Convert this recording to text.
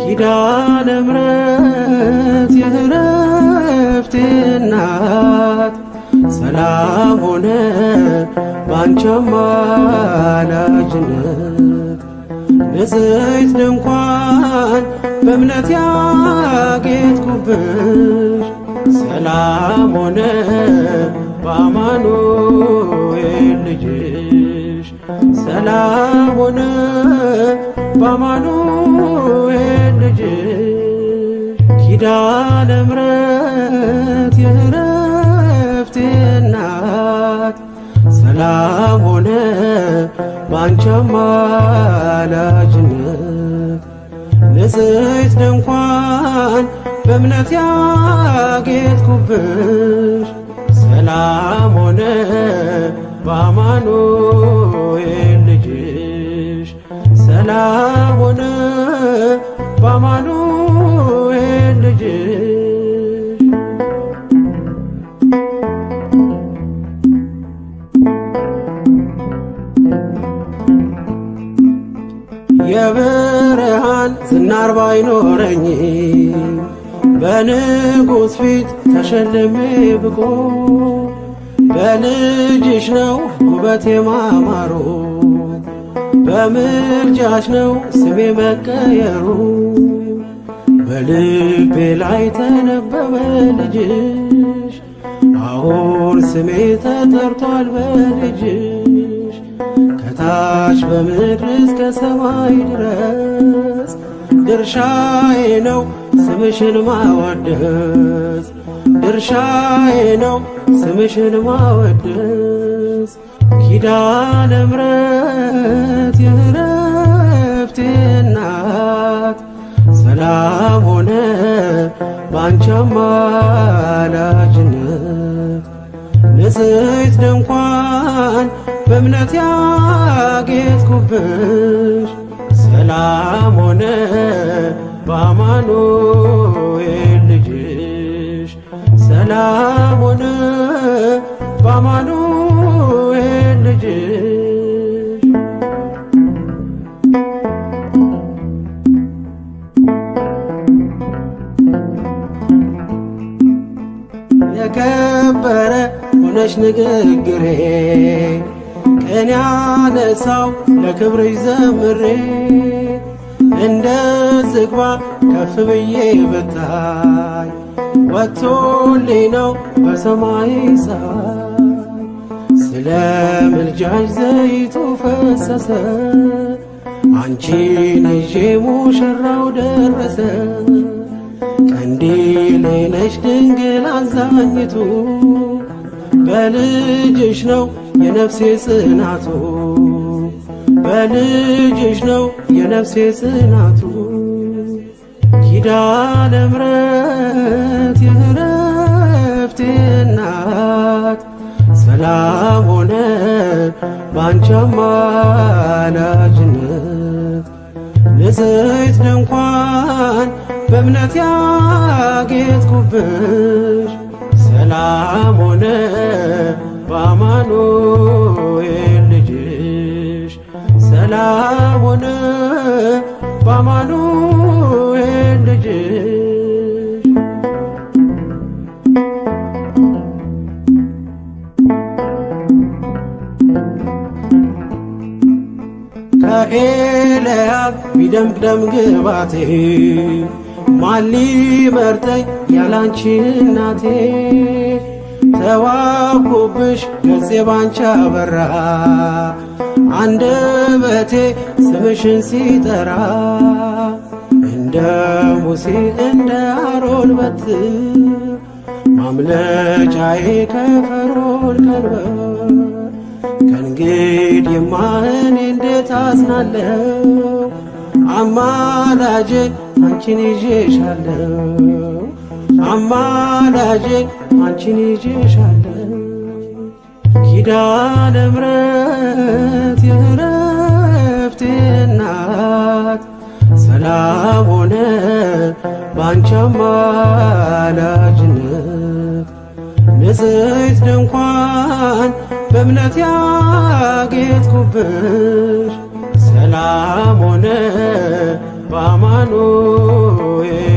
ኪዳነ ምሕረት የእረፍቴ እናት ሰላም ሆነ ባንቺ አማላጅነት ንጽሕት ድንኳን በእምነት ያጌጥኩብሽ ሰላም ሆነ በአማኑኤል ልጅሽ ሰላም ሆነ በአማኑኤል ልጅሽ ኪዳነ ምሕረት የእረፍቴ እናት ሰላም ሆነ ባንቺ አማላጅነት ንጽሕት ድንኳን በእምነት ያጌጥኩብሽ ሰላም ሆነ በአማኑኤል ልጅሽ ሰላም ሆነ በአማኑኤል ልጅሽ። የብርሃን ዝናር ባይኖረኝ በንጉሥ ፊት ተሸልሜ ብቆ በልጅሽ ነው ውበቴ ማማሩ በምልጃሽ ነው ስሜ መቀየሩ በልቤ ላይ ተነበበ ልጅሽ አሁን ስሜ ተጠርቷል በልጅሽ ከታች በምድር እስከ ሰማይ ድረስ ድርሻዬ ነው ስምሽን ማወደስ ድርሻዬ ነው ስምሽን ማወደስ ኪዳነ ምሕረት የእረፍቴ እናት ሰላም ሆነ ባንቺ አማላጅነት ንጽሕት ድንኳን በእምነት ያጌጥኩብሽ ሰላም ሆነ በአማኑኤል ልጅሽ ሰላም ሆነ በአማኑኤል ልጅሽ። የከበረ ሆነሽ ንግግሬ ቅኔ ያነሳው ለክብርሽ ዘምሬ እንደ ዝግባ ከፍ ብዬ ብታይ ወጥቶልኝ ነው በሰማይ ሳይ ስለ ምልጃሽ ዘይቱ ፈሰሰ አንቺን ይዤ ሙሽራው ደረሰ ቀንዲሌ ነሽ ድንግል አዛኝቱ በልጅሽ ነው የነፍሴ ጽናቱ በልጅሽ ነው የነፍሴ ጽናቱ ኪዳነ ምሕረት የእረፍቴ እናት ሰላም ሆነ ባንቺ አማላጅነት ንጽሕት ድንኳን በእምነት ያጌጥኩብሽ ሰላም ሆነ በአማኑኤል ልጅሽ ሰላም ሆነ በአማኑኤል ልጅሽ። ከኤልያብ ቢደምቅ ደም ግባቴ ማን ሊመርጠኝ ያላንቺ እናቴ ተዋብኩብሽ ገጼ ባንቺ አበራ አንደበቴ ስምሽን ሲጠራ እንደ ሙሴ እንደ አሮን በትር ማምለጫዬ ከፈርዖን ቀንበር ከእንግዲህማ እኔ እንዴት አዝናለሁ አማላጄ አንቺን ይዤሻለሁ አማላጄ አንቺን ይዤሻለሁ ኪዳነ ምሕረት የእረፍቴ እናት ሰላም ሆነ ባንቺ አማላጅነት ንጽሕት ድንኳን በእምነት ያጌጥኩብሽ ሰላም ሆነ በአማኑኤል።